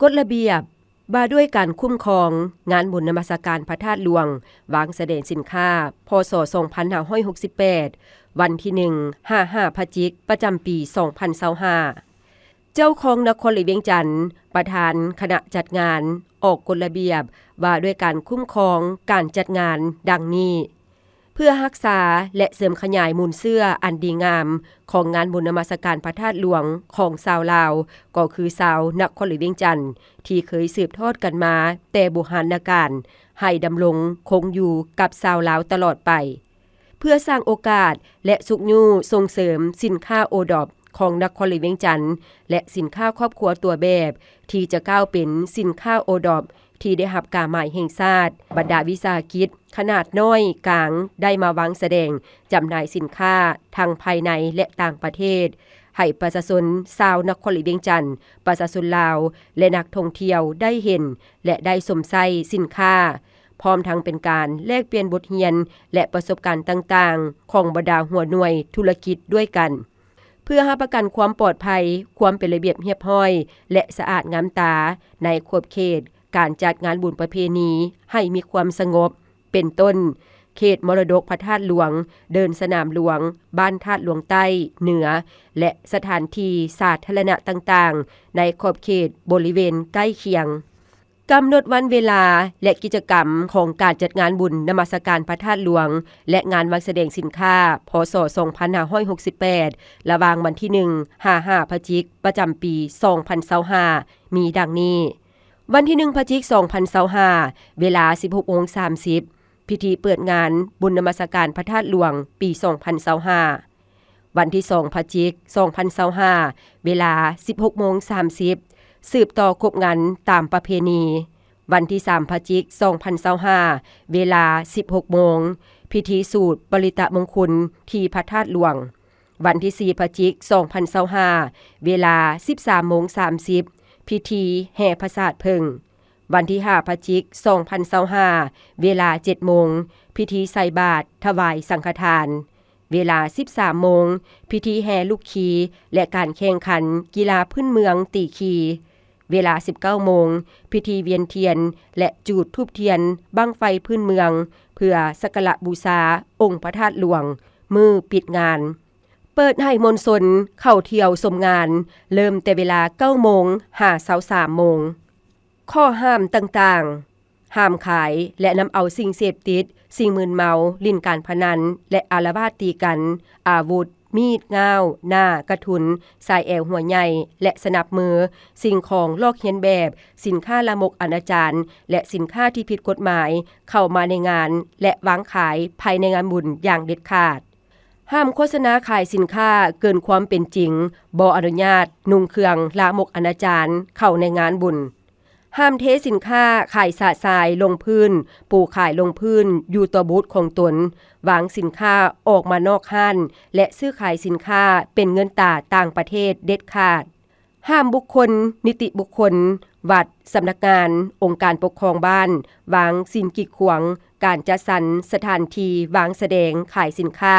ກົດລະບຽບວ່າດ້ວຍການຄຸ້ມຄອງງານບຸນນະມັດສະການພະທາດຫຼວງ ວາງສະແດງສິນຄ້າ ພ.ສ. ສອງພັນຫ້າຮ້ອຍຫົກສິບແປດ ວັນທີໜຶ່ງ ຫາ ຫ້າ ພະຈິກ ປະຈຳປີ ສອງພັນຊາວຫ້າ. ເຈົ້າຄອງນະຄອນຫຼວງວຽງຈັນ ປະທານຄະນະຈັດງານ ອອກກົດລະບຽບວ່າດ້ວຍການຄຸ້ມຄອງການຈັດງານ ດັ່ງນີ້. ເພື່ອຮັກສາ ແລະ ເສີມຂະຫຍາຍມູນເຊື້ອອັນດີງາມຂອງງານບຸນນະມັດສະການພະທາດຫຼວງຂອງຊາວລາວ, ກໍຄືຊາວນະຄອນຫຼວງວຽງຈັນ ທີ່ເຄີຍສືບທອດກັນມາແຕ່ບູຮານນະການ ໃຫ້ດຳລົງຄົງຢູ່ກັບຊາວລາວຕະຫຼອດໄປ. ເພື່ອສ້າງໂອກາດ ແລະ ຊຸກຍູ້ສົ່ງເສີມສິນຄ້າໂອດອບຂອງນະຄອນຫຼວງວຽງຈັນ ແລະ ສິນຄ້າຄອບຄົວຕົວແບບ ທີ່ຈະກ້າວເປັນສິນຄ້າໂອດອບ ທີ່ໄດ້ຮັບກາໝາຍແຫ່ງຊາດ, ບັນດາວິສາຫະກິດຂະໜາດນ້ອຍກາງ ໄດ້ມາວາງສະແດງຈຳໜ່າຍສິນຄ້າທັງພາຍໃນ ແລະ ຕ່າງປະເທດ ໃຫ້ປະຊາຊົນຊາວນະຄອນຫຼວງວຽງຈັນ, ປະຊາຊົນລາວ ແລະ ນັກທ່ອງທ່ຽວໄດ້ເຫັນ ແລະ ໄດ້ຊົມໃຊ້ສິນຄ້າ, ພ້ອມທັງເປັນການແລກປ່ຽນບົດຮຽນ ແລະ ປະສົບການຕ່າງໆ ຂອງບັນດາຫົວໜ່ວຍທຸລະກິດດ້ວຍກັນ. ເພື່ອຮັບປະກັນຄວາມປອດໄພ, ຄວາມເປັນລະບຽບຮຽບຮ້ອຍ ແລະ ສະອາດງາມຕາ ໃນຂອບເຂດການຈັດງານບຸນປະເພນີໃຫ້ມີຄວາມສະຫງົບ, ເປັນຕົ້ນ ເຂດມໍລະດົກພະທາດຫຼວງ, ເດີ່ນສະໜາມຫຼວງ, ບ້ານທາດຫຼວງໃຕ້, ເໜືອ ແລະ ສະຖານທີ່ສາທາລະນະຕ່າງໆ ໃນຂອບເຂດບໍລິເວນໃກ້ຄຽງ. ກຳນົດວັນເວລາ ແລະ ກິດຈະກຳຂອງການຈັດງານບຸນນະມັດສະການພະທາດຫຼວງ ແລະ ງານວາງສະແດງສິນຄ້າ ພ.ສ. ສອງພັນຫ້າຮ້ອຍຫົກສິບແປດ ລະຫວ່າງວັນທີໜຶ່ງ ຫາ ຫ້າ ພະຈິກ ປະຈຳປີ ສອງພັນຊາວຫ້າ ມີດັ່ງນີ້: ວັນທີໜຶ່ງ ພະຈິກ ສອງພັນຊາວຫ້າ ເວລາ ສິບຫົກໂມງສາມສິບ ພິທີເປີດງານບຸນນະມັດສະການພະທາດຫຼວງປີ ສອງພັນຊາວຫ້າ. ວັນທີສອງ ພະຈິກ ສອງພັນຊາວຫ້າ ເວລາ ສິບຫົກໂມງສາມສິບ ສືບຕໍ່ຄົບງັນຕາມປະເພນີ. ວັນທີສາມ ພະຈິກ ສອງພັນຊາວຫ້າ ເວລາ ສິບຫົກໂມງ ພິທີສູດປະລິຕະມົງຄຸນທີ່ພະທາດຫຼວງ. ວັນທີສີ່ ພະຈິກ ສອງພັນຊາວຫ້າ ເວລາ ສິບສາມໂມງສາມສິບ ພິທີແຫ່ປາສາດເຜິ້ງ. ວັນທີຫ້າ ພະຈິກ ສອງພັນຊາວຫ້າ ເວລາ ເຈັດໂມງ ພິທີໃສ່ບາດຖວາຍສັງຄະທານ. ເວລາ ສິບສາມໂມງ ພິທີແຫ່ລູກຂີ່ ແລະ ການແຂ່ງຂັນກິລາພື້ນເມືອງຕີຂີ່. ເວລາ ສິບເກົ້າໂມງ ພິທີວຽນທຽນ ແລະ ຈູດທູບທຽນບັ້ງໄຟພື້ນເມືອງ ເພື່ອສັກກາລະບູຊາອົງພະທາດຫຼວງ ມື້ປິດງານ. ເປີດໃຫ້ມວນຊົນເຂົ້າທ່ຽວຊົມງານ ເລີ່ມແຕ່ເວລາ ເກົ້າໂມງ ຫາ ຊາວສາມໂມງ. ຂໍ້ຫ້າມຕ່າງໆ: ຫ້າມຂາຍ ແລະ ນຳເອົາສິ່ງເສບຕິດ, ສິ່ງມຶນເມົາ, ຫຼິ້ນການພະນັນ ແລະ ອາລະວາດຕີກັນ, ອາວຸດ, ມີດ, ງ່າວ, ໜ້າ, ກະທຸນ, ສາຍແອວຫົວໃຫຍ່ ແລະ ສະໜັບມື, ສິ່ງຂອງລອກຮຽນແບບ, ສິນຄ້າລາມົກອະນາຈານ ແລະ ສິນຄ້າທີ່ຜິດກົດໝາຍ ເຂົ້າມາໃນງານ ແລະ ວາງຂາຍພາຍໃນງານບຸນຢ່າງເດັດຂາດ. ຫ້າມໂຄສະນາຂາຍສິນຄ້າເກີນຄວາມເປັນຈິງ, ບໍ່ອະນຸຍາດນຸ່ງເຄື່ອງລາມົກອະນາຈານເຂົ້າໃນງານບຸນ. ຫ້າມເທສິນຄ້າຂາຍຊະຊາຍລົງພື້ນ, ປູຂາຍລົງພື້ນຢູ່ຕໍ່ບູດຂອງຕົນ, ວາງສິນຄ້າອອກມານອກຮ້ານ ແລະ ຊື້ຂາຍສິນຄ້າເປັນເງິນຕາຕ່າງປະເທດເດັດຂາດ. ຫ້າມບຸກຄົນ, ນິຕິບຸກຄົນ, ວັດ, ສຳນັກງານ, ອົງການປົກຄອງບ້ານ ວາງສິ່ງກີດຂວາງການຈັດສັນສະຖານທີ່ວາງສະແດງຂາຍສິນຄ້າ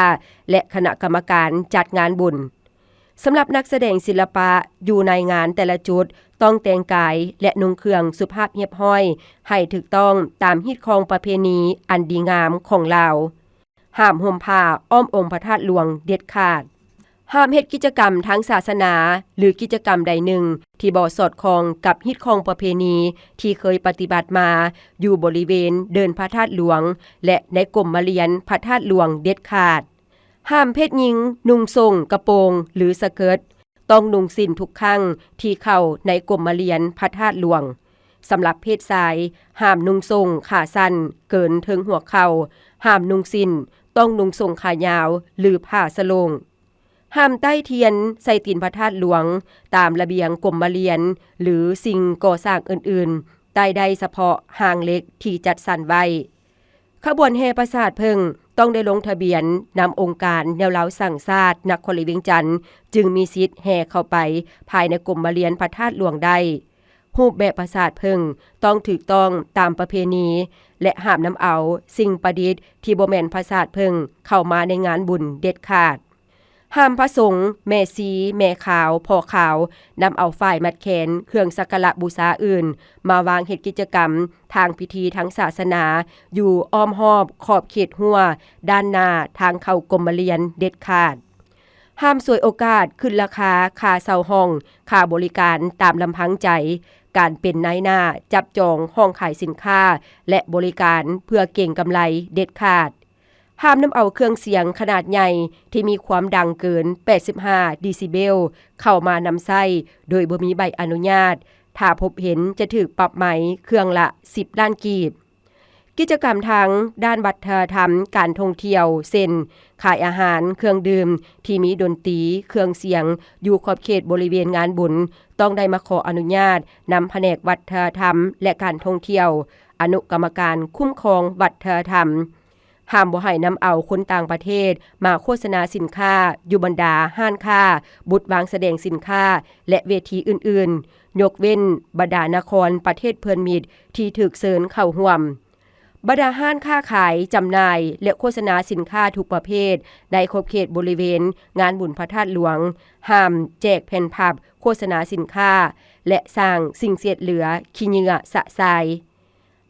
ແລະ ຄະນະກຳມະການຈັດງານບຸນ. ສຳລັບນັກສະແດງສິລະປະຢູ່ໃນງານແຕ່ລະຈຸດ ຕ້ອງແຕ່ງກາຍ ແລະ ນຸ່ງເຄື່ອງສຸພາບຮຽບຮ້ອຍ ໃຫ້ຖືກຕ້ອງຕາມຮີດຄອງປະເພນີອັນດີງາມຂອງລາວ. ຫ້າມຫົ່ມຜ້າອ້ອມອົງພະທາດຫຼວງເດັດຂາດ. ຫ້າມເຮັດກິດຈະກຳທາງສາສະໜາ ຫຼື ກິດຈະກຳໃດໜຶ່ງທີ່ບໍ່ສອດຄ່ອງກັບຮີດຄອງປະເພນີທີ່ເຄີຍປະຕິບັດມາ ຢູ່ບໍລິເວນເດີ່ນພະທາດຫຼວງ ແລະ ໃນກົມມະລຽນພະທາດຫຼວງເດັດຂາດ. ຫ້າມເພດຍິງນຸ່ງສົ້ງກະໂປງ ຫຼື ສະເກີດ, ຕ້ອງນຸ່ງສິ້ນທຸກຄັ້ງທີ່ເຂົ້າໃນກົມມະລຽນພະທາດຫຼວງ. ສຳລັບເພດຊາຍ, ຫ້າມນຸ່ງສົ້ງຂາສັ້ນເກີນເທິງຫົວເຂົ່າ, ຫ້າມນຸ່ງສິ້ນ, ຕ້ອງນຸ່ງສົ້ງຂາຍາວ ຫຼື ຜ້າສະໂຫຼງ. ຫ້າມໄຕ້ທຽນໃສ່ຕີນພະທາດຫຼວງ ຕາມລະບຽງກົມມະລຽນ ຫຼື ສິ່ງກໍ່ສ້າງອື່ນໆ, ໄຕ້ໄດ້ສະເພາະຮາງເຫຼັກທີ່ຈັດສັນໄວ້. ຂະບວນແຫ່ປາສາດເຜິ້ງ ຕ້ອງໄດ້ລົງທະບຽນນຳອົງການແນວລາວສ້າງຊາດນະຄອນຫຼວງວຽງຈັນ ຈຶ່ງມີສິດແຫ່ເຂົ້າໄປພາຍໃນກົມມະລຽນພະທາດຫຼວງໄດ້. ຮູບແບບປາສາດເຜິ້ງຕ້ອງຖືກຕ້ອງຕາມປະເພນີ ແລະ ຫ້າມນຳເອົາສິ່ງປະດິດທີ່ບໍ່ແມ່ນປາສາດເຜິ້ງເຂົ້າມາໃນງານບຸນເດັດຂາດ. ຫ້າມພະສົງ, ແມ່ຊີ, ແມ່ຂາວ, ພໍ່ຂາວ ນຳເອົາຝ້າຍມັດແຂນ, ເຄື່ອງສັກກາລະບູຊາອື່ນ ມາວາງເຮັດກິດຈະກຳທາງພິທີທາງສາສະໜາ ຢູ່ອ້ອມຮອບຂອບເຂດຮົ້ວ ດ້ານໜ້າທາງເຂົ້າກົມມະລຽນເດັດຂາດ. ຫ້າມສວຍໂອກາດຂຶ້ນລາຄາຄ່າເຊົ່າຫ້ອງ, ຄ່າບໍລິການຕາມລຳພັງໃຈ, ການເປັນນາຍໜ້າຈັບຈອງຫ້ອງຂາຍສິນຄ້າ ແລະ ບໍລິການເພື່ອເກັງກຳໄລເດັດຂາດ. ຫ້າມນຳເອົາເຄື່ອງສຽງຂະໜາດໃຫຍ່ທີ່ມີຄວາມດັງເກີນແປດສິບຫ້າເດຊິເບວເຂົ້າມານຳໃຊ້ໂດຍບໍ່ມີໃບອະນຸຍາດ. ຖ້າພົບເຫັນຈະຖືກປັບໃໝເຄື່ອງລະສິບລ້ານກີບ. ກິດຈະກຳທາງດ້ານວັດທະນະທຳ, ການທ່ອງທ່ຽວ ເຊັ່ນ ຂາຍອາຫານ, ເຄື່ອງດື່ມທີ່ມີດົນຕີ, ເຄື່ອງສຽງ ຢູ່ຂອບເຂດບໍລິເວນງານບຸນ ຕ້ອງໄດ້ມາຂໍອະນຸຍາດນຳພະແນກວັດທະນະທຳ ແລະ ການທ່ອງທ່ຽວ, ອະນຸກຳມະການຄຸ້ມຄອງວັດທະນະທຳ. ຫ້າມບໍ່ໃຫ້ນຳເອົາຄົນຕ່າງປະເທດມາໂຄສະນາສິນຄ້າຢູ່ບັນດາຮ້ານຄ້າ, ບູດວາງສະແດງສິນຄ້າ ແລະ ເວທີອື່ນໆ, ຍົກເວັ້ນບັນດານະຄອນປະເທດເພື່ອນມິດທີ່ຖືກເຊີນເຂົ້າຮ່ວມ. ບັນດາຮ້ານຄ້າຂາຍ, ຈຳໜ່າຍ ແລະ ໂຄສະນາສິນຄ້າທຸກປະເພດໃນຂອບເຂດບໍລິເວນງານບຸນພະທາດຫຼວງ. ຫ້າມແຈກແຜ່ນພັບໂຄສະນາສິນຄ້າ ແລະ ສ້າງສິ່ງເສດເຫຼືອ, ຂີ້ເຫຍື້ອຊະຊາຍ.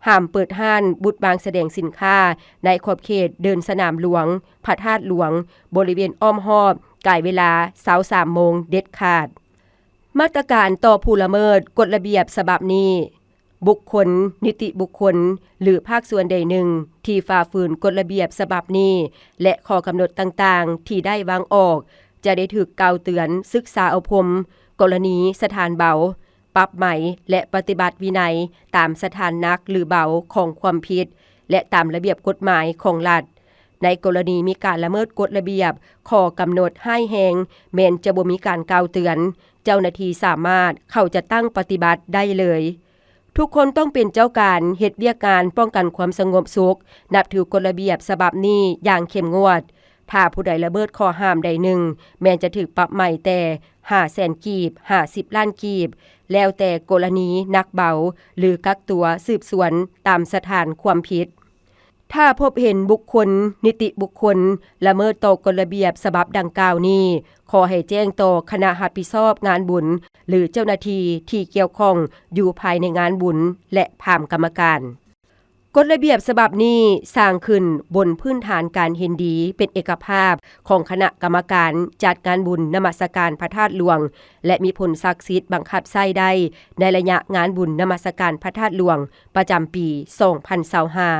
ຫ້າມເປີດຮ້ານ, ບູດວາງສະແດງສິນຄ້າໃນຂອບເຂດເດີ່ນສະໜາມຫຼວງ, ພະທາດຫຼວງ, ບໍລິເວນອ້ອມຮອບ ກາຍເວລາຊາວສາມໂມງເດັດຂາດ. ມາດຕະການຕໍ່ຜູ້ລະເມີດກົດລະບຽບສະບັບນີ້. ບຸກຄົນ, ນິຕິບຸກຄົນ ຫຼື ພາກສ່ວນໃດໜຶ່ງທີ່ຝ່າຝືນກົດລະບຽບສະບັບນີ້ ແລະ ຂໍ້ກຳນົດຕ່າງໆທີ່ໄດ້ວາງອອກ ຈະໄດ້ຖືກກ່າວເຕືອນ, ສຶກສາອົບຮົມ, ກໍລະນີສະຖານເບົາ, ປັບໃໝ ແລະ ປະຕິບັດວິໄນຕາມສະຖານໜັກ ຫຼື ເບົາຂອງຄວາມຜິດ ແລະ ຕາມລະບຽບກົດໝາຍຂອງລັດ. ໃນກໍລະນີມີການລະເມີດກົດລະບຽບ, ຂໍ້ກຳນົດຮ້າຍແຮງແມ່ນຈະບໍ່ມີການກ່າວເຕືອນ, ເຈົ້າໜ້າທີ່ສາມາດເຂົ້າຈັດຕັ້ງປະຕິບັດໄດ້ເລີຍ. ທຸກຄົນຕ້ອງເປັນເຈົ້າການເຮັດວຽກງານປ້ອງກັນຄວາມສະຫງົບສຸກ, ນັບຖືກົດລະບຽບສະບັບນີ້ຢ່າງເຂັ້ມງວດ. ຖ້າຜູ້ໃດລະເມີດຂໍ້ຫ້າມໃດໜຶ່ງ, ແມ່ນຈະຖືກປັບໃໝແຕ່ຫ້າແສນກີບ ຫາສິບລ້ານກີບ, ແລ້ວແຕ່ກໍລະນີໜັກເບົາ ຫຼື ກັກຕົວສືບສວນຕາມສະຖານຄວາມຜິດ. ຖ້າພົບເຫັນບຸກຄົນ, ນິຕິບຸກຄົນ ລະເມີດຕໍ່ກົດລະບຽບສະບັບດັ່ງກ່າວນີ້, ຂໍໃຫ້ແຈ້ງຕໍ່ຄະນະຮັບຜິດຊອບງານບຸນ ຫຼື ເຈົ້າໜ້າທີ່ທີ່ກ່ຽວຂ້ອງຢູ່ພາຍໃນງານບຸນ ແລະ ພາມກຳມະການ. ກົດລະບຽບສະບັບນີ້ສ້າງຂຶ້ນບົນພື້ນຖານການເຫັນດີເປັນເອກະພາບຂອງຄະນະກຳມະການຈັດງານບຸນນະມັດສະການພະທາດຫຼວງ ແລະ ມີຜົນສັກສິດບັງຄັບໃຊ້ໄດ້ໃນໄລຍະງານບຸນນະມັດສະການພະທາດຫຼວງປະຈຳປີສອງພັນຊາວຫ້າ.